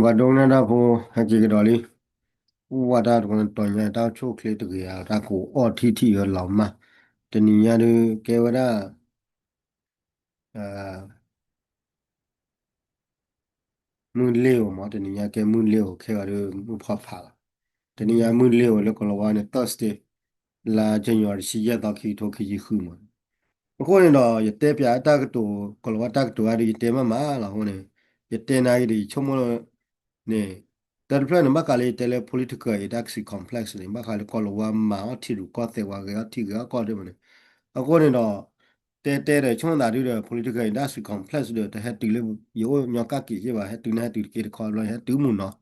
ပှၤဒိကနၣ်တၢ်ဖိ ဟဲက့ၤကဒီးလံ. အိၣ်ဝဲတၢ်တကတီၢ်ညါ တၢ်အိၣ်ဆူၣ်အိၣ်ချ့တဂ့ၤဧါ, တၢ်ကအိၣ်ထံၣ်ထံၣ်အလီၤမၢ်. တနံၤညါဒုးကဲဝဲဒၣ် မုၢ်လ့ၤဧိၤမး, တနံၤညါကဲမုၢ်လ့ၤဧိၤ, ခဲအံၤဒုးမုၢ်ဖီဖးလီၤ. တနံၤညါမုၢ်လ့ၤဧိၤလၢကီၢ်လီၤဝါန့ၣ် Thursday လါ January တဆံယဲၢ်သီ ခံကထိခံဆံဃုမး. အဃိန့ၣ်ဒီး ယတဲပၠးတၢ်ကတိၤ ကီၢ်လီၤဝါတၢ်ကတိၤအါဒုး ယတဲမးမးလီၤ. အဃိန့ၣ် ယတဲနၤဂ့ၤဒီး ယဆိကမိၣ်လၢ န့ၣ် တၢ်တဖျၢၣ်န့ၣ် ဘၣ်ဃးလၢယတဲလၢ political industrial complex န့ၣ် ဘၣ်ဃးလၢကီၢ်လီၤဝါမၤအီၣ်ထံရူၢ်ကီၢ်သဲး ပှၤဂဲၤအီၣ်ထံဂဲၤအီၣ်ကီၢ်ဒ်မးန့ၣ်. အဃိန့ၣ်ဒီး တဲတဲဒီး ဆိကမိၣ်သးဒုဒီး political industrial complex ဒီး တဟဲတုၤလၢယအိၣ်ညီကၣ်က့ၤယ့ၣ်ဘၣ်, ဟဲတုၤန့ၣ်ဟဲတုၤတက့ၢ်တခီဘျီ ဟဲတုၤမုၢ်နီၤ.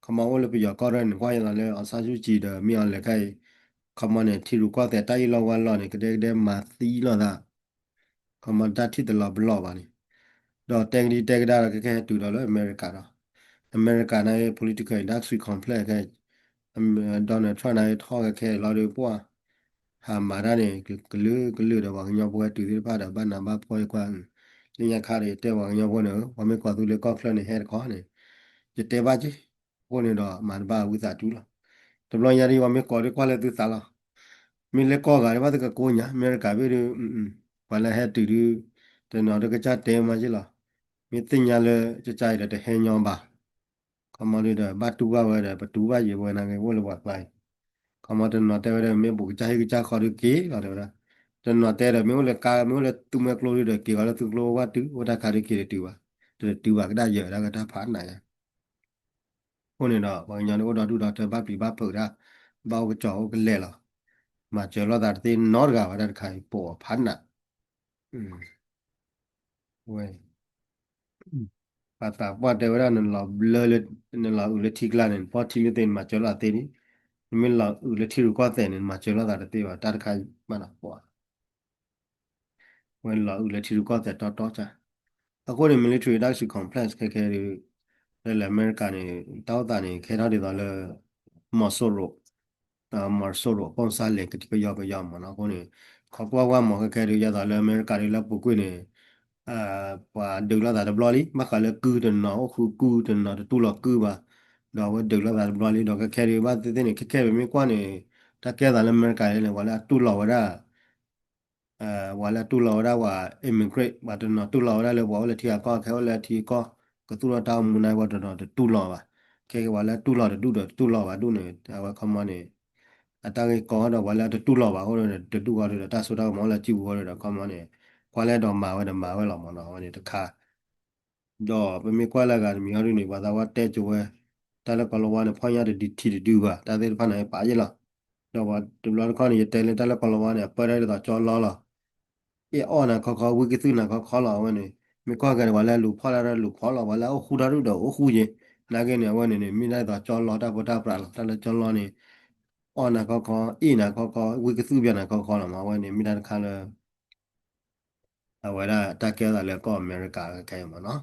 ခီမီအိၣ်လၢပယီၤကီၢ်ရဲၣ်န့ၣ် ကွၢ်ယဲလီၤလၢ အောင်ဆန်းစုကြည် ဒီး မင်းအောင်လှိုင် ခဲအံၤ ခီမီန့ၣ် ထံရူၢ်ကီၢ်သဲးတၢ်အ့ၣ်လိာ်ဝါလိာ်န့ၣ် ကဒဲကဒဲမၤသံလိာ်သး ခီမီတၢ်ထံၣ်တလီၤပလိာ်ဘၣ်န့ၣ်, ဒီးတဲကဒံတဲကဒါဒီး ကဲကဲဟဲတုၤဒီးလၢအမဲရကၤဒီး, အမဲရကၤန့ၣ် political industrial complex ခဲ, Donald Trump န့ၣ်ထီၣ်ခဲခဲလီၤဒီးပှၢ်, ဟးမၤတၢ်န့ၣ် ကလုာ်ကလုာ်ဒီး ပှၤကညီဖိဟဲတုၤသ့ၣ်တဖၣ်ဒီး ဘၣ်နးဘၣ်ဖှီၣ်ယကွၢ်, လၢညါခါဒီး ယတဲပှၤကညီဖိန့ၣ် ပှၤမ့ၢ်ကိးသုလၢကီၢ်ချၢန့ၣ် ဟဲတခီန့ၣ်, ယတဲဘၣ်က့ၤ အဃိန့ၣ်ဒီး မၤတဘၣ်ဝံသးစူၤလီၤ. တဘျီညါဒ် ပှၤမ့ၢ်ကိးဒ်ကွၢ်လၢသုသးလီၤ. မ့ၢ်လၢကီၢ်ဂၤဒ်ဘၣ်သကကိးညါ အမဲရကၤဘ့ၣ်ဒုး, ပှၤလၢဟဲတုၤဒုး, တနီၤဒုးကစၢ်တဲမးက့ၤလီၤ. မ့ၢ်သ့ၣ်ညါလၢ ကစၢ်အံၤဒီးတဟဲညီဘၣ်, ခီမီဒုးဒီး ဘၣ်တူၢ်ဘၣ်ဝဲဒီး ပတူၢ်ဘၣ်ယံၤဝဲနာ်က့ၤ အိၣ်လၢပှၤကျါအံၤ, ခီမီတနီၤတဲဝဲဒီး မ့ၢ်ဘူးကစၢ်ဟ့ၣ်ကစၢ်ခီဒုးက့ၤလီၤတဲဝဲဒၣ်, တနီၤတဲဒီး မ့ၢ်အိၣ်လၢကါမ့ၢ်အိၣ်လၢသူမွဲကျိဒုးဒီး က့ၤဃီလၢသူကျိဝၢ်တုၤ အိၣ်တၢ်ခါဒုးက့ၤတတုၤဘၣ်, တတုၤဘၣ်ကဒၣ်ယဲၢ်ဝဲဒၣ်ကတၢ်ဖးနးယါ အဃိန့ၣ်ဒီး ပှၤကညီန့ၣ်အိၣ်ဒီဒူၣ်ဒီထၢ ဘၣ်ပျံၤဘၣ်ဖုးတၢ်, ဘၣ်အိၣ်ကစီၤအိၣ်ကလဲာ်လီၤ. မၤစၢၤလိာ်သးတသ့နီတဂၤဘၣ် တၢ်တခါအံၤပိာ်အီၤဖးနး, ဝဲ, ပှၤသးပှၢ်တဲဝဲဒၣ် နလီၤဘျၢလၢ, နလီၤအုးလၢထံကျါန့ၣ် နဖီၣ်ထံမ့ၢ်သ့ နမၤစၢၤလိာ်သးသ့ဒံး, နမ့ၢ်လီၤအုးလၢထံရူၢ်ကီၢ်သဲးန့ၣ် နမၤစၢၤလိာ်သးတသ့ဘၣ် တၢ်တခါအံၤဘၣ်နီၤပိာ် ဝဲလီၤအုးလၢထံရူၢ်ကီၢ်သဲးတီတီကၢ်, အဃိန့ၣ် military industrial complex ခဲခဲဒုး, လၢလၢအမဲရကၤန့ၣ် တၢ်အိၣ်သးန့ၣ် ကဲထီၣ်ဒ်သိးလၢ မီၤစိရိၤ, မီၤစိရိၤ ပိၢ်စါလဲၣ် ကယီကယီမးနီၤ အဃိန့ၣ်, ခီကွၢ်ဝဲမးခဲခဲဒုး ယသးလၢအမဲရကၤဒုးလၢပူၤကွံာ်န့ၣ် ပှၤဒုးလိာ်သးတဘျီလံ ဘၣ်ဃးလၢကုၢ်တနီၤအိၣ်ဃုကုၢ် တနီၤတတူၢ်လိာ်ကုၢ်ဘၣ်, ဒီးအဝဲဒုးလိာ်သးတဘျီလံ ဒီးခဲခဲဒုး ဘၣ်သ့ၣ်သ့ၣ်န့ၣ် ခဲခဲပမ့ၢ်ကွၢ်န့ၣ်, တၢ်ကဲသးလၢအမဲရကၤန့ၣ် ပှၤလၢအတူၢ်လိာ်ဝဲဒၣ် ပှၤလၢအတူၢ်လိာ်ဝဲဒၣ်ပှၤ immigrant ပှၤတနီၤတူၢ်လိာ်ဝဲဒၣ်လၢပှၤအိၣ်လၢထံဂၤကီၢ် ခဲအိၣ်လၢထံကီၢ် ကသူၣ်ထီၣ်တၢ်အိၣ်မူန့ၣ် ပှၤတနီၤတတူၢ်လိာ်ဘၣ်, ခဲကဲပှၤလၢအတူၢ်လိာ်တဒူၣ်ဒီးတတူၢ်လိာ်ဘၣ်ဒူၣ်န့ၣ် အဝဲခီမီန့ၣ် အတၢ်ဂ့ၢ်ကီဒီးပှၤလၢအတတူၢ်လိာ်ဘၣ်အဃိဒီး တဒူၣ်ဃီဒီး တၢ်စိတၢ်ကမီၤအိၣ်လၢစုပူၤဃီဒီး ခီမီန့ၣ် ကွၢ်လၢဒီးမၤဝဲဒီးမၤဝဲလီၤမးနီၤ အဝဲန့ၣ်တခါ ဒီးပမ့ၢ်ကွၢ်လၢအဂၤတမံၤဟီဒ်န့ၣ် ပှၤသးဝဲတဲကၠိဝဲ, တၢ်လၢကီၢ်လီၤဝါန့ၣ် ဖီၣ်ညါတဒုထံတဒုဘၣ် တၢ်သ့ၣ်တဖၣ်န့ၣ် ပာ်ယ့ၢ်လီၤ. ဒီးပှၤတဘျီတခီၣ်န့ၣ် ယတဲလၢတၢ်လၢကီၢ်လီၤဝါန့ၣ် အပၢဒၣ်ဒ်သိးကၠီလီလီၤ. အ့ၣ်အီၣ်နၤခီခီ ဝံကသုၣ်နၤခီခီလီၤ အဝဲန့ၣ်, မ့ၢ်ကွၢ်ကဲဒီးပှၤလၢအလူၤဖီၣ်တၢ်ဒီးလူၤဖီၣ်လီၤ ပှၤလၢအအိၣ်ဃူတၢ်ဒုၣ်ဒီးအိၣ်ဃူက့ၤ, နာ်က့န့ၣ် အဝဲန့ၣ်န့ၣ် မ့ၢ်ဒၣ်ဒ်သိးကၠီလီတၢ်ဖိတၢ်ပြးလီၤ တၢ်လၢကၠီလီန့ၣ်, အီၣ်နၤခီခီ အ့ၣ်နၤခီခီ ဝံကသုၣ်ဘၣ်နၤခီခီလီၤမး အဝဲန့ၣ် မ့ၢ်တၢ်တခါလၢ အဝဲဒၣ်တၢ်ကဲထီၣ်သးလၢကီၢ်အမဲရကၤခဲအံၤမးနီၤ,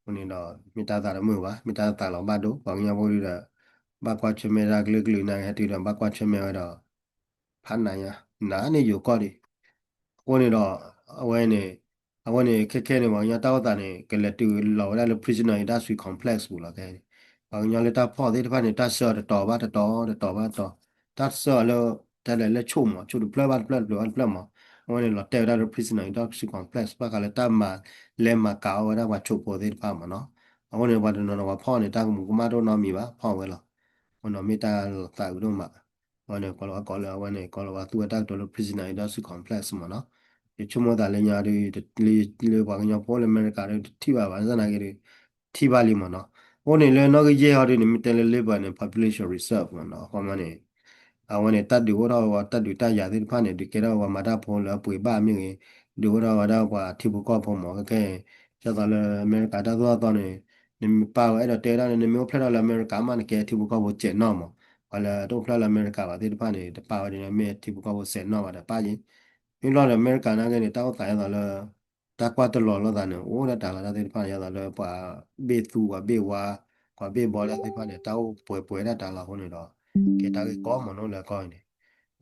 အဃိန့ၣ်ဒီး မ့ၢ်တၢ်သးတမုာ်ဘၣ် မ့ၢ်တၢ်သးလီၤဘၣ်ဒိ ပှၤကညီဖိဒုဒီး ဘၣ်ကွၢ်ဆၢၣ်မဲာ်တၢ်ကလုာ်ကလုာ်နာ်က့ဟဲတုၤဒီး ဘၣ်ကွၢ်ဆၢၣ်မဲာ်ဝဲဒီး ဖးနးညါ နးန့ၢ်ယိၤကီၢ်ဒံး, အဃိန့ၣ်ဒီး အဝဲန့ၣ် အဝဲန့ၣ် ခဲခဲန့ၣ် ပှၤကညီတၢ်အိၣ်သးန့ၣ် ကလဲၤတုၤလီၤဝဲဒၣ်လၢ prisoner industrial complex ပူၤလီၤခဲအံၤန့ၣ်, ပှၤကညီလၢတၢ်ဖီၣ်သ့ၣ်တဖၣ်န့ၣ် တၢ်ဆှၢအီၤတတီၤဘၣ်တတီၤ တတီၤဘၣ်တတီၤ, တၢ်ဆှၢအီၤလၢ တၢ်လဲၤလၢဆိးမး ဆိးတဖျၢၣ်ဘၣ်တဖျၢၣ် တဖျၢၣ်ဘၣ်တဖျၢၣ်မး, အဝဲန့ၣ်လီၤတဲာ်ဝဲဒၣ်လၢ prisoner industrial complex ဘၣ်ဃးလၢတၢ်မၤလဲၤမၤကၤအီၣ်ဝဲဒၣ်ပှၤဆိးဖိသ့ၣ်တဖၣ်မးနီၤ, အဃိန့ၣ် ပှၤတနီၤနီၤပှၤဖီၣ်န့ၣ် တၢ်ကမူးကမၣ်တအိၣ်နီတမံၤဘၣ် ဖီၣ်ဝဲလီၤ, အဃိန့ၣ်မ့ၢ်တၢ်သးအုးဒိၣ်မး အဝဲန့ၣ် ကီၢ်လီၤဝါကိးလၢအဝဲန့ၣ် ကီၢ်လီၤဝါသူဝဲတၢ်ကတိၤလၢ prisoner industrial complex မးနီၤ, ယဆိကမိၣ်သးလၢညါဒီး လၢပှၤကညီဖိလၢအမဲရကၤဒီး တထံၣ်ဘၣ်ဘၣ် သနာ်က့ဒီး ထံၣ်ဘၣ်လံမးနီၤ, အဃိန့ၣ်လၢနီၣ်ဂံၢ်ယဲၢ်ဟီဒုန့ၣ် မ့ၢ်တဲလၢ labor န့ၣ် population reserve မးနီၤ အခီမီန့ၣ် အဝဲန့ၣ် တၢ်ဒုးအိၣ်ထီၣ်ဝဲတၢ်ဒုးတၢ်ယၤသ့ၣ်တဖၣ်န့ၣ် ဒုးကဲထီၣ်ဝဲပှၤမၤတၢ်ဖိလၢအပှ့ၤဘၣ်မ့ၢ်ဂ့ၤ, ဒုးအိၣ်ထီၣ်ဝဲဒၣ်ပှၤထံဖိကီၢ်ဖိမး ခဲခဲအံၤ ဒ်သိးလၢအမဲရကၤတၢ်သိၣ်တၢ်သီန့ၣ် နမ့ၢ်ပာ်ဝဲအဲၣ်ဒိးတဲဝဲဒၣ်လၢ နမ့ၢ်အိၣ်ဖျဲၣ်ထီၣ်လၢအမဲရကၤမး နကဲထံဖိကီၢ်ဖိစဲးနီၣ်မး, ပှၤလၢတအိၣ်ဖျဲၣ်လၢအမဲရကၤဘၣ်သ့ၣ်တဖၣ်န့ၣ် တပာ်ဝဲဒ်န့ၣ် မ့ၢ်ထံဖိကီၢ်ဖိစဲးနီၣ်ဘၣ်ဒီးပာ်ယံၤ, မ့ၢ်ဘျီဒီးအမဲရကၤနာ်က့န့ၣ် တၢ်အိၣ်သးဒ်သိးလၢ တၢ်ကွၢ်တလီၤလိာ်သးန့ၣ် အိၣ်ဒၣ်တၢ်လီၤတၢ်သ့ၣ်တဖၣ်န့ၣ် ဒ်သိးလၢပှၤဘ့ၣ်သူ ပှၤဘ့ၣ်ဝါ ပှၤဘ့ၣ်ဘီလၢသ့ၣ်တဖၣ်န့ၣ် တၢ်အိၣ်ပှဲၤပှဲၤဒၣ်တၢ်လီၤအဃိန့ၣ်ဒီး ကဲတၢ်ဂ့ၢ်ကီမးနီၤလၢကီၢ်အံၤန့ၣ်,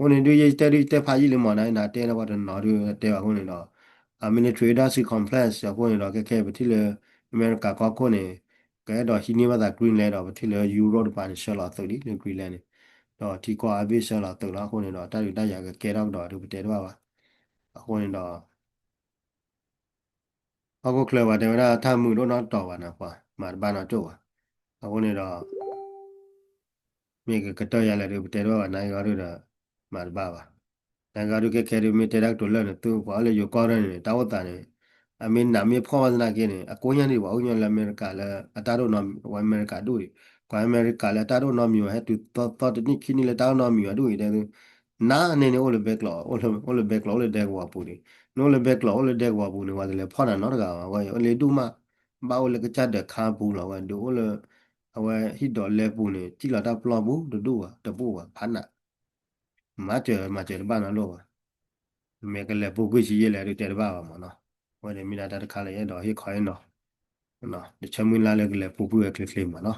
အဃိန့ၣ်ဒုးယတဲဒုးယတဲဖးယံာ်လံမး နနတဲလၢပှၤတနီၤဒုးတဲဘၣ်အဃိန့ၣ်ဒီး military industrial complex အဃိန့ၣ်ဒီး ခဲခဲအံၤပထံၣ်လၢ အမဲရကၤကီၢ်ခိၣ်န့ၣ် ကအဲၣ်ဒိးဟံးန့ၢ်ဘၣ်သး Greenland ဒီး ပထံၣ်လၢ Europe တပၤန့ၣ် ဆှၢလီၤသုးလံ လၢ Greenland န့ၣ်, ဒီးထံကီၢ်အါဘ့ၣ်ဆှၢလီၤသုးလီၤ. အဃိန့ၣ်ဒီး တၢ်ဒုးတၢ်ယၤကကဲထီၣ်ကဒီးဒုး ပတဲတဘၣ်ဘၣ်. အဃိန့ၣ်ဒီး ဟီၣ်ခိၣ်ချၢပှၤတဲဝဲဒၣ် တၢ်မုာ်ဒိၣ်နီတတီၤဘၣ်နီၤ, ပှၤမၤတဘၣ်နီတကၠိၢ်ဘၣ်. အဃိန့ၣ်ဒီး မ့ၢ်ကကတၢၢ်ယၤလဲၣ်ဒုး ပတဲတဘၣ်ဘၣ်, နာ်က့ၤအီၤဒုးဒီး မၤတဘၣ်ဘၣ်. နာ်က့ၤအီၤဒုး ခဲခဲဒုး မ့ၢ်တဲတၢ်ကတိၤလၢာ်န့ၣ် သုပှၤအိၣ်လၢယိၤကီၢ်ဒၢန့ၣ် တၢ်အိၣ်သးန့ၣ် အမ့ၢ်နးမ့ၢ်ဖှီၣ်ဘၣ်သနာ်က့န့ၣ် အကိးညါဒံး ပှၤအိၣ်ညီလၢအမဲရကၤလၢ အတၢ်ဒိၣ်နီ ပှၤအမဲရကၤဒူၣ်အံၤ, ပှၤအမဲရကၤလၢအတၢ်ဒိၣ်နီတမံၤဘၣ် ဟဲတုၤသီသီတနံၣ်ခံနံၣ်လၢတၢ်ဒိၣ်နီတမံၤဘၣ်ဒူၣ်အံၤ တဲသု နၤန့ၣ်န့ၣ် အိၣ်လၢဘဲကျိး အိၣ်လၢဘဲကျိး အိၣ်လၢဒဲကဝီၤပူၤန့ၣ်, နအိၣ်လၢဘဲကျိး အိၣ်လၢဒဲကဝီၤပူၤန့ၣ် ပှၤတလဲၤဖီၣ်နၤနီတဂၤဘၣ်. အဝဲအလ့ဒူၣ်မး ဘၣ်အိၣ်လၢကစၢ်ဒၢးခါပူၤလီၤ. အဝဲဒုးအိၣ်လၢ အဝဲဟံၣ်ဒီးလဲပူၤန့ၣ် စံၣ်လီၤတၢ်ပျီပူၤ တဒူၣ်ဘၣ် တဘူၣ်ဘၣ် ဖးနး မၤစၢၤမၤစၢၤတဘၣ်နီတလိၣ်ဘၣ်. မ့ၢ်ကလဲၤပူၤကွံာ်ဆံယဲၢ်လဲၣ်ဒုး တဲတဘၣ်ဘၣ်မးနီၤ. အဝဲန့ၣ်မ့ၢ်ဒၣ်တၢ်တခါလၢယအဲၣ်ဒိးဟ့ၣ်ခီဟ့ၣ်နီၤ တဆၢမုၢ်လၢ်လၢကလဲၤပူၤကွံာ်ဝဲချ့ချ့မးနီၤ.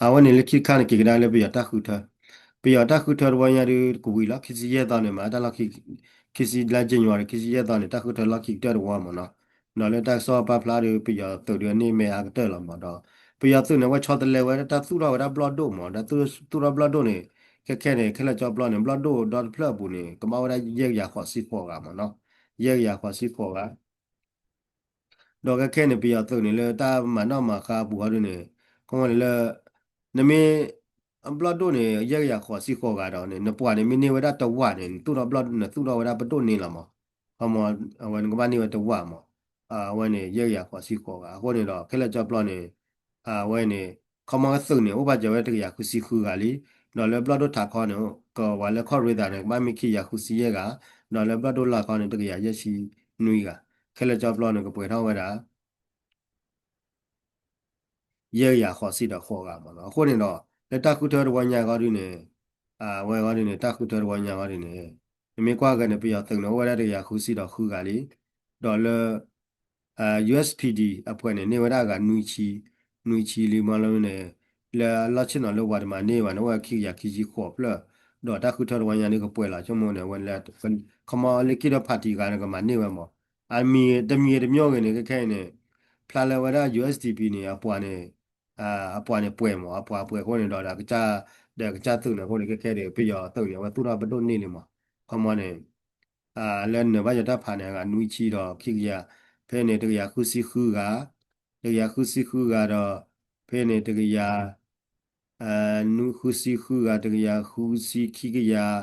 အဝဲန့ၣ်လၢခံတခါန့ၣ် က့ၤကဒါလၢပယီၤတၢ်ဃုထၢ, ပယီၤတၢ်ဃုထၢတဝီညါဒုး ကဝံၤလီၤ ခံဆံယဲၢ်သီန့ၣ် မ့ၢ်တၢ်လီၢ်ခံ ခံဆံလါ January ခံဆံယဲၢ်သီန့ၣ် တၢ်ဃုထၢလီၢ်ခံကတၢၢ်တဝီမးနီၤ. ဒီးလၢတၢ်ကစီၣ်ပာ်ဖျါဒုး ပယီၤသုးဒုးန့ၢ်မ့ၢ်အါကတၢၢ်လီၤမးဒီး ပယီၤသုးန့ၣ် အဝဲဆီတလဲဝဲဒၣ်တၢ်သူၣ်ထီၣ်ဝဲဒၣ်ဘျီၣ်ဒိၣ်မး တၢ်သူၣ်ထီၣ်ဘျီၣ်ဒိၣ်န့ၣ် ခဲခဲန့ၣ် ခဲလၢာ်ကၠီပျီန့ၣ် ဘျီၣ်ဒိၣ်ဒီတဖျၢၣ်အပူၤန့ၣ် ကဘၣ်ဝဲဒၣ်ယဲၢ်ကယၤဃိးဆံဃိးဂၤမးနီၤ, ယဲၢ်ကယၤဃိးဆံဃိးဂၤ ဒီးခဲခဲန့ၣ် ပယီၤသုးန့ၣ်လၢတၢ်မၤနီၣ်မၤဃါအပူၤဟီဒုးန့ၣ် ခီမီန့ၣ်လၢ နမ့ၢ် ဘျီၣ်ဒိၣ်န့ၣ် ယဲၢ်ကယၤဃိးဆံဃိးဂၤဒီးန့ၣ် နပှၤန့ၣ်မ့ၢ်န့ၢ်ဝဲဒၣ်တဝာ်န့ၣ် နသူၣ်ထီၣ်ဘျီၣ် နသူၣ်ထီၣ်ဝဲဒၣ်ပဒိၣ်န့ၢ်လီၤမး. ခီမီ အဝဲနကဘၣ်န့ၢ်ဝဲတဝာ်မး. အဝဲန့ၣ် ယဲၢ်ကယၤဃိးဆံဃိးဂၤ အဃိန့ၣ်ဒီး ခဲလၢာ်ကၠီပျီန့ၣ် အဝဲန့ၣ် ခီမီကသုးန့ၣ် အိၣ်ဘၣ်စၢၤဝဲတကယၤဃုဆံဃုဂၤလံ. ဒီးလၢဘျီၣ်ဒိၣ်ထးခီန့ၣ် ကဝၤလၢခီၣ်ရ့သးန့ၣ် ကဘၣ်မ့ၢ်ခံကယၤဃုဆံယဲၢ်ဂၤ, ဒီးလၢဘျီၣ်ဒိၣ်လၢ်ခီန့ၣ် တကယၤယဲၢ်ဆံနွံဂၤ, ခဲလၢာ်ကၠီပျီန့ၣ် ကပှဲၤထီၣ်ဝဲဒၣ် ယဲၢ်ကယၤဃိးဆံဒီးဃိးဂၤမးနီၤ. အဃိန့ၣ်ဒီး လၢတၢ်ဃုထၢတဝီညါအဂီၢ်ဒုးန့ၣ် အဝဲအဂီၢ်ဒုးန့ၣ် တၢ်ဃုထၢတဝီညါအဂီၢ်ဒုးန့ၣ် နမ့ၢ်ကွၢ်က့ၤန့ၣ် ပယီၤသုးန့ၣ် အိၣ်ဝဲဒၣ်တကယၤဃုဆံဒီးဃုဂၤလံ. ဒီးလၢ USPD အပှဲၤန့ၣ် န့ၢ်ဝဲဒၣ်အဂၤနွံဆံ, နွံဆံလံမးလၢန့ၣ် လၢအလီၢ်ဆ့ၣ်နီၤလၢပှၤတမၤန့ၢ်ဘၣ်န့ၣ် အိၣ်ဝဲခံကယၤခံဆံဃိးဖျၢၣ်, ဒီးတၢ်ဃုထၢတဝီညါန့ၣ် ကပှဲၤလီၤဆိကမိၣ်န့ၣ် အဝဲလၢ ခီမီလၢခံဒီး party ဂၤန့ၣ် ကမၤန့ၢ်ဝဲမး. အမံၤတမံၤတမံၤဂ့ၤန့ၣ် ခဲခဲအံၤန့ၣ် ဖျါလၢဝဲဒၣ် USDP န့ၣ် အပှၤန့ၣ် အပှၤန့ၣ်ပှဲၤမး အပှၤပှဲၤအဃိန့ၣ်ဒီး ဒီးကစၢ်သုးန့ၣ်အဃိန့ၣ် ခဲခဲဒီး ပယီၤသုးန့ၣ် အဝဲသူၣ်ထီၣ်ပဒိၣ်န့ၢ်လံမး. ခီမီန့ၣ် လၢနၢၤဘၣ်ယီၤတၢ်ဖးန့ၣ် အဂၤနွံဆံဒီးခံကယၤ, ဖဲန့ၣ် တကယၤဃုဆံဃုဂၤ, တကယၤဃုဆံဃုဂၤဒီး ဖဲန့ၣ် တကယၤ နွံဃုဆံဃုဂၤ တကယၤဃုဆံခံကယၤ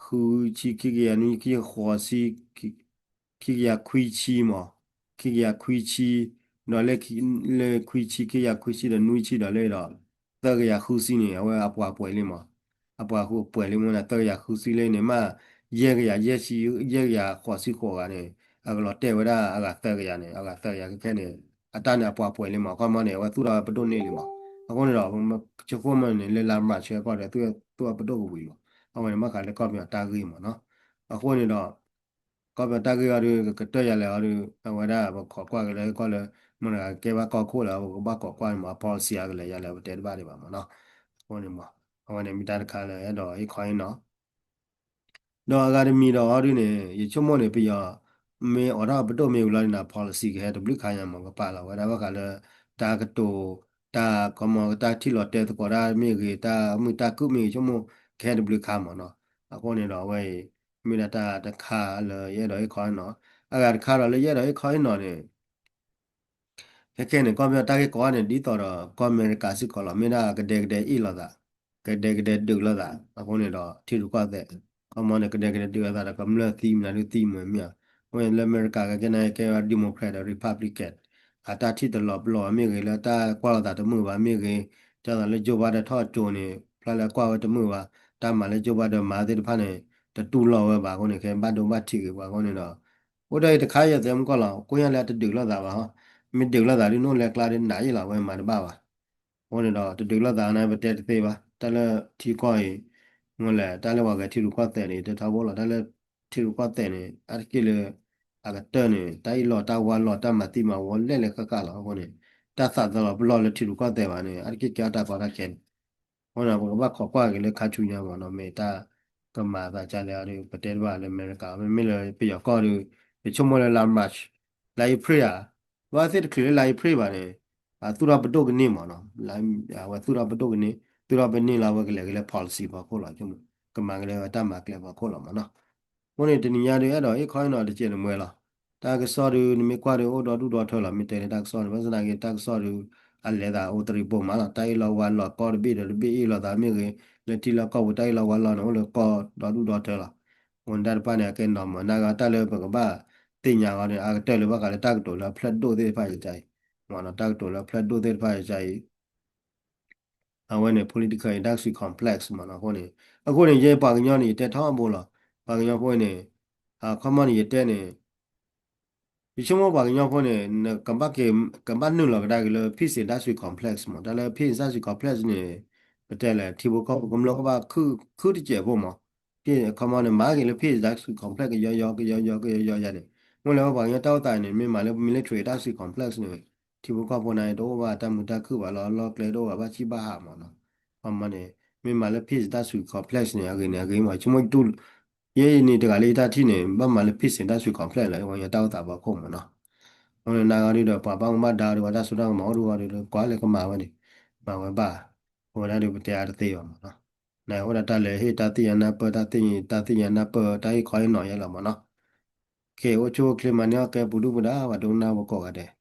ဃုဆံခံကယၤ နွံဆံခံ ဃိးဆံ ခံကယၤခွံဆံမး, ခံကယၤခွံဆံ, ဒီးလၢ လၢခွံဆံ ခံကယၤခွံဆံဒီးနွံဆံဒီးလၢဒီး သၢကယၤဃုဆံန့ၣ် အဝဲအပှၤပှဲၤလံမး, အပှၤဃုပှဲၤလံမးန့ၣ် သၢကယၤဃုဆံလၢန့ၣ်မး ယဲၢ်ကယၤယဲၢ်ဆံ ယဲၢ်ကယၤဃိးဆံဃိးဂၤန့ၣ် အကလီၤတဲာ်ဝဲဒၣ်အဂၤသၢကယၤန့ၣ် အဂၤသၢကယၤခဲခဲန့ၣ် အတၢ်န့ၣ်အပှၤပှဲၤလံမး ခီမီန့ၣ် အဝဲသူၣ်ထီၣ်ပဒိၣ်န့ၢ်လံမး. အဃိန့ၣ်ဒီး ဆိကမိၣ်န့ၣ် လၢလါမၢ်ၡးကီၢ်ဒီး သူၣ်ထီၣ်ပဒိၣ်ကဝံၤလီၤ. အဝဲန့ၣ်ဘၣ်ဃးလၢကီၢ်ပယီၤတၢ်ဂ့ၢ်မးနီၤ. အဃိန့ၣ်ဒီး ကီၢ်ပယီၤတၢ်ဂ့ၢ်အီၤဒီး ကကတၢၢ်ယၤလဲၣ်အီၤဒီး အဝဲဒၣ်ပခိးကွၢ်က့ၤလၢကီၢ်လၢ မတၤတဂၤကကဲဘၣ်ကီၢ်ခိၣ်လၢ ပကဘၣ်ခိးကွၢ်န့ၣ်မး အ policy အကလဲၤယၤလဲၣ် ပတဲတဘၣ်ဒံးဘၣ်မးနီၤ. အဃိန့ၣ်မး အဝဲန့ၣ်မ့ၢ်တၢ်တခါလၢအဲၣ်ဒိးဟ့ၣ်ခီဟ့ၣ်နီၤ ဒီးအဂၤတမံၤဒီးအီၤဒုးန့ၣ် ယဆိကမိၣ်န့ၣ် ပယီၤ မ့ၢ်အိးထီၣ်ပဒိၣ်မ့ၢ်ဝံၤလီၤန့ၣ် policy ကဟဲတဘျုးခါညါမး ကပာ်လီၤဝဲဒၣ်ဘၣ်ဃးလၢ တၢ်ကတိၤ တၢ်ကမီၤ တၢ်ထံၣ်လီၤတဲသကိးတၢ်မ့ၢ်ဂ့ၤ တၢ်မုာ်တၢ်ခုၣ်မ့ၢ်ဂ့ၤ ဆိကမိၣ်ကဟဲတဘျုးခါမးနီၤ. အဃိန့ၣ်ဒီးအဝဲအံၤ မ့ၢ်ဒၣ်တၢ်တခါလၢယအဲၣ်ဒိးဟ့ၣ်ခီဟ့ၣ်နီၤ အဂၤတခါဒီးလၢယအဲၣ်ဒိးဟ့ၣ်ခီဟ့ၣ်နီၤန့ၣ် ခဲခဲန့ၣ် ကီၢ်ပယီၤတၢ်ဂ့ၢ်ကီန့ၣ် ဒ်သိးဒီးကီၢ်အမဲရကၤစ့ၢ်ကီးလီၤ မ့ၢ်ဒၣ်ကဒဲကဒဲအ့ၣ်လိာ်သး ကဒဲကဒဲဒုးလိာ်သး အဃိန့ၣ်ဒီး ထံရူၢ်ကီၢ်သဲး ခီမီန့ၣ် ကဒဲကဒဲဒုးလိာ်သးဒီး ကမျၢၢ်သံမနုၤဒုးသံမုာ်မ့ၢ်ဧါ အဃိန့ၣ်လၢအမဲရကၤကကဲန့ၣ် ကဲဝဲ Democrat ဒီး Republican အတၢ်ထံၣ်တလီၤပလိာ်မ့ၢ်ဂ့ၤ လၢတၢ်ကွၢ်လိာ်သးတမုာ်ဘၣ်မ့ၢ်ဂ့ၤ ဒ်သိးလၢ Joe Biden ထီၣ်အစိၤန့ၣ် ဖျါလၢကွၢ်ဝဲတမုာ်ဘၣ် တၢ်မၤလၢ Joe Biden မၤသ့ၣ်တဖၣ်န့ၣ် တတူၢ်လိာ်ဝဲဘၣ်အဃိန့ၣ် ကဲဘၣ်ဒိဘၣ်ထံးဂ့ၤပှၤအဃိန့ၣ်ဒီး အိၣ်ဒီးအံၤတခါယသဲမုၢ်ကီၢ်လီၤ ကိးညါလၢအတဒုးလိာ်သးဘၣ်ဟီ မ့ၢ်ဒုးလိာ်သးဒုး နအိၣ်လၢကျါဒုးနးယံာ်လီၤ အဝဲမၤတဘၣ်ဘၣ်. အဃိန့ၣ်ဒီး တဒုးလိာ်သးန့ၣ် ပတဲတသ့ဘၣ် တၢ်လၢထံကီၢ်အံၤ မ့ၢ်လဲၣ် တၢ်လၢပှၤဂဲၤထံရူၢ်ကီၢ်သဲးန့ၣ် တထီဘိလီၤ တၢ်လၢထံရူၢ်ကီၢ်သဲးန့ၣ် အါတက့ၢ်လၢ အကတၢၢ်န့ၣ် တၢ်အ့ၣ်လိာ်တၢ်ဝါလိာ်တၢ်မၤသံမၤဝီလဲၣ်လၢဃၣ်ဃၣ်လီၤ အဃိန့ၣ် တၢ်သးသလီၤပလိာ်လၢထံရူၢ်ကီၢ်သဲးဘၣ်န့ၣ် အါတက့ၢ်ကဲအီၣ်တၢ်ကီတၢ်ခဲန့ၣ် အဃိန့ၣ် ပကဘၣ်ခိးကွၢ်က့ၤလၢခါဆူညါမးနီၤ မ့ၢ်တၢ်ကမၤသးဒ်လဲၣ်အီၤဒီး ပတဲတဘၣ်လၢအမဲရကၤ မ့မ့ၢ်လၢပယီၤကီၢ်ဒီး ယဆိကမိၣ်လၢလါ March လါအ့ဖြ့ၣ်ဧါ ဘၣ်သ့ၣ်တချုးလၢလါအ့ဖြ့ၣ်ဘၣ်န့ၣ် အသူၣ်ထီၣ်ပဒိၣ်ကန့ၢ်မးနီၤ, အဝဲသူၣ်ထီၣ်ပဒိၣ်ကန့ၢ် သူၣ်ထီၣ်ပန့ၢ်လီၤ အဝဲကလဲၤက့ၤလၢ policy ဖီခိၣ်လီၤ, ကမၤက့ၤလၢတၢ်မၤကျဲဖီခိၣ်လီၤမးနီၤ. အဃိန့ၣ် တနံၤညါဒုး အဲၣ်ဒိးဟ့ၣ်ခီဟ့ၣ်နီၤတစဲးန့ၣ်မ့ၢ်လီၤ. တၢ်ကစီၣ်ဒုး နမ့ၢ်ကွၢ်ဒုး အိၣ်ဒီဒူၣ်ဒီထၢလီၤ, မ့ၢ်တဲလၢတၢ်ကစီၣ်န့ၣ် ဘၣ်ဆၣ်သနာ်က့ တၢ်ကစီၣ်ဒုး အလဲၤသးအိၣ်တရံးပိာ်မးလီၤ, တၢ်ဟ့ၣ်လီၤဝါလီၤ ကီၢ်တဘ့ၣ်ဒီးတဘ့ၣ်ဟ့ၣ်လီၤသးမ့ၢ်ဂ့ၤ, လၢထံလီၢ်ကီၢ်ပူၤ တၢ်ဟ့ၣ်လီၤဝါလီၤန့ၣ် အိၣ်လၢကီၢ်ဒီဒူၣ်ဒီထၢလီၤ. အဃိန့ၣ် တၢ်တဖၣ်န့ၣ် အကဲနီၢ်မး နာ်က့ တၢ်လၢပကဘၣ်သ့ၣ်ညါအီၤန့ၣ် အကတၢၢ်လၢဘၣ်ဃးလၢတၢ်ကတိၤလၢအဖျၢၣ်ဒိၣ်သ့ၣ်တဖၣ်ယကအံၤ မးနီၤ, တၢ်ကတိၤလၢအဖျၢၣ်ဒိၣ်သ့ၣ်တဖၣ်ယကအံၤ အဝဲန့ၣ် political industry complex မးနီၤ. အဃိန့ၣ် အဃိန့ၣ် ယဲပှၤကညီန့ၣ် ယတဲထီဘိလီၤ. ပှၤကညီဖိန့ၣ် အခီမီန့ၣ် ယတဲန့ၣ် ယဆိကမိၣ်ပှၤကညီဖိန့ၣ် နကဘၣ်က့ၤ ကဘၣ်နုာ်လီၤကဒါက့ၤလၢ peace industry complex မး, တၢ်လၢ peace industry complex န့ၣ် ပတဲလဲၣ် ထံဖိကီၢ်ဖိကမျၢၢ်ကဘၣ်ခုၣ်တစဲးဖိမး, အခီမီန့ၣ် မၤက့ၤလၢ peace industry complex ကယီယီ ကယီယီ ကယီယီယါန့ၣ်, မ့ၢ်လၢပှၤကညီတၢ်အိၣ်သးန့ၣ် မ့ၢ်မၤလၢ military industry complex န့ၣ် ထံဖိကီၢ်ဖိန့ၣ် တအိၣ်ဘၣ်တၢ်မုာ်တၢ်ခုၣ်ဘၣ်လီၤ, လီၢ်ကျဲတအိၣ်ဘၣ် ဘၣ်ဆံၣ်ဘၣ်ဟးမးနီၤ. အခီမီန့ၣ် မ့ၢ်မၤလၢ peace industry complex န့ၣ် အဂ့ၤန့ၣ် အဂ့ၤမး, ဆိကမိၣ်တူၢ် ယဲအံၤန့ၣ်တဂၤလၢယတၢ်ထံၣ်န့ၣ် ဘၣ်မၤလၢ peace industry complex လၢပှၤကညီတၢ်အိၣ်သးဖီခိၣ်မးနီၤ. အဃိန့ၣ် နာ်ဂ့ၤဒုးဒီး ပှၤဘၣ်မူဘၣ်ဒါဒီး ပှၤတၢ်စိတၢ်ကမီၤအိၣ်ဒုးဂီၤဒုး ကွၢ်လဲၤကမၤဝဲန့ၣ် မၤဝဲဘၣ်, အဝဲဒၣ်ဒုးပတဲအါတသ့ဘၣ်မးနီၤ. နအိၣ်ဒၣ်တၢ်လၢဟ့ၣ်တၢ်သ့ၣ်ညါနၢ်ပၢၢ် တၢ်သ့ၣ်ညါ တၢ်သ့ၣ်ညါနၢ်ပၢၢ် တၢ်ဟ့ၣ်ခီဟ့ၣ်နီၤယဲလီၤမးနီၤ. ကဲ အိၣ်ဆူၣ်အိၣ်ချ့မၤန့ၢ်အီၣ်ကဲပူၤဒုၣ်ပူၤဒါ ပှၤဒိကနၣ်ဝဲကိးဂၤဒဲး